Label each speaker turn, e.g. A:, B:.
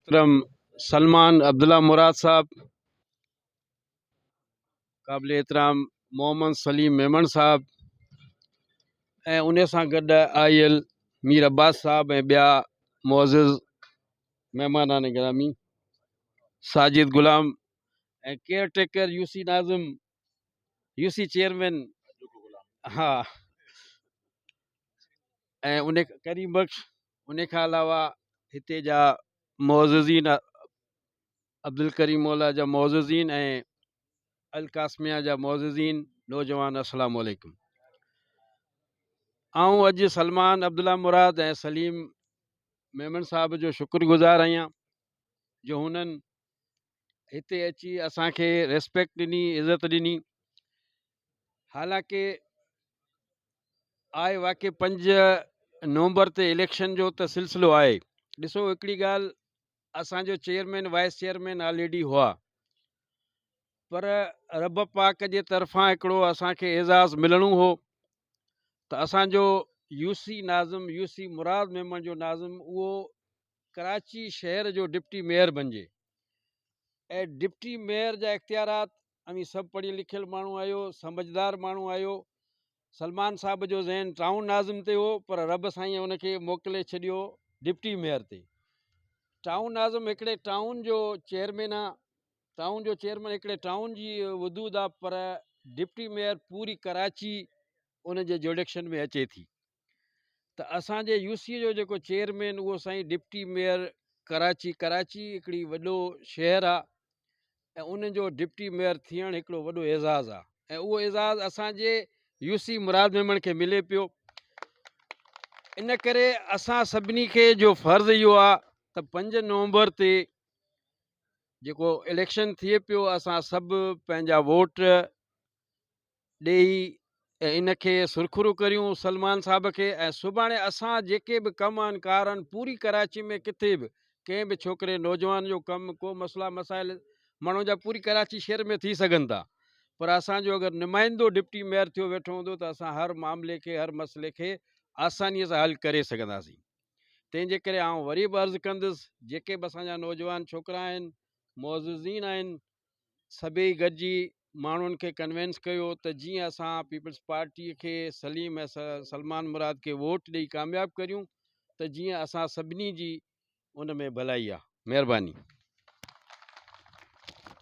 A: محترم سلمان عبدالله مراد صاحب، قابل احترام محمد سليم ميمڻ صاحب ۽ ان سان گڏ آيل مير عباس صاحب ۽ ٻيا معزز مهمانان گرامي Sajid Ghulam ۽ caretaker U C Nazim U C chairman ها ۽ ان ڪريم بخش ان کان علاوه هتي جا معززين عبدالڪريم مولا جا معززين ۽ القاسميه جا معززين نوجوان السلام عليڪم آئون اڄ سلمان عبدالله مراد ۽ سليم ميمڻ صاحب جو شڪر گذار آهيان جو هنن هتي اچي اسانکي ريسپيڪٽ ڏني عزت ڏني حالانڪه آهي واقعي 5 نومبر تي اليڪشن جو ته سلسلو آهي ڏسو هڪڙي ڳالهه اسان جو چيئرمين وائس چيئرمين آلريڊي هئا پر رب پاڪ جي طرفان هڪڙو اسان کي اعزاز ملڻو هو ته اسان جو يو سي ناظم يو سي مراد ميمڻ جو ناظم اهو ڪراچي شهر جو ڊپٽي ميئر بنجي ۽ ڊپٽي ميئر جا اختيارات اوهين سڀ پڙهيل لکيل ماڻهو آهيو سمجهدار ماڻهو آهيو سلمان صاحب جو ذهن ٽائون ناظم تي هو پر رب سائين ان کي موڪلي ڇڏيو ڊپٽي ميئر تي ٽائون ناظم هڪڙي ٽائون جو چيئرمين آ ٽائون جو چيئرمين هڪڙي ٽائون جي حدود آ پر ڊپٽي ميئر پوري ڪراچي ان جي جوڊڪشن ۾ اچي ٿي ته اسان جي يو سي جو جيڪو چيئرمين اهو سائين ڊپٽي ميئر ڪراچي ڪراچي هڪڙي وڏو شهر آ ۽ ان جو ڊپٽي ميئر ٿيڻ هڪڙو وڏو اعزاز آ ۽ اهو اعزاز اسان جي يو سي مراد ميمڻ کي ملي پيو ان ڪري اسان سڀني کي جو فرض اهو آ ته 5 نومبر تي جيڪو اليڪشن ٿئي پيو اسان سڀ پنهنجا ووٽ ڏيئي ۽ ان کي سرخرو ڪريون سلمان صاحب کي ۽ سڀاڻي اسان جيڪي به ڪم آهن ڪار آهن پوري ڪراچي ۾ ڪٿي به ڪنهن به ڇوڪري نوجوان جو ڪم ڪو مسئلا مسائل ماڻهن جا پوري ڪراچي شهر ۾ ٿي سگهن ٿا پر اسان جو اگر نمائندو ڊپٽي ميئر ٿيو ويٺو هوندو ته اسان هر معاملي کي هر مسئلي کي آساني سان حل ڪري سگهنداسين تنهن جي ڪري آئون وري به عرض ڪندس جيڪي به اسان جا نوجوان ڇوڪرا آهن معززين آهن سڀئي گڏجي ماڻهن کي ڪنوينس ڪيو ته جيئن اسان پيپلز پارٽي کي سليم ۽ سلمان مراد کي ووٽ ڏئي ڪامياب ڪريون ته جيئن اسان سڀني جي ان ۾ ڀلائي آ. مهرباني.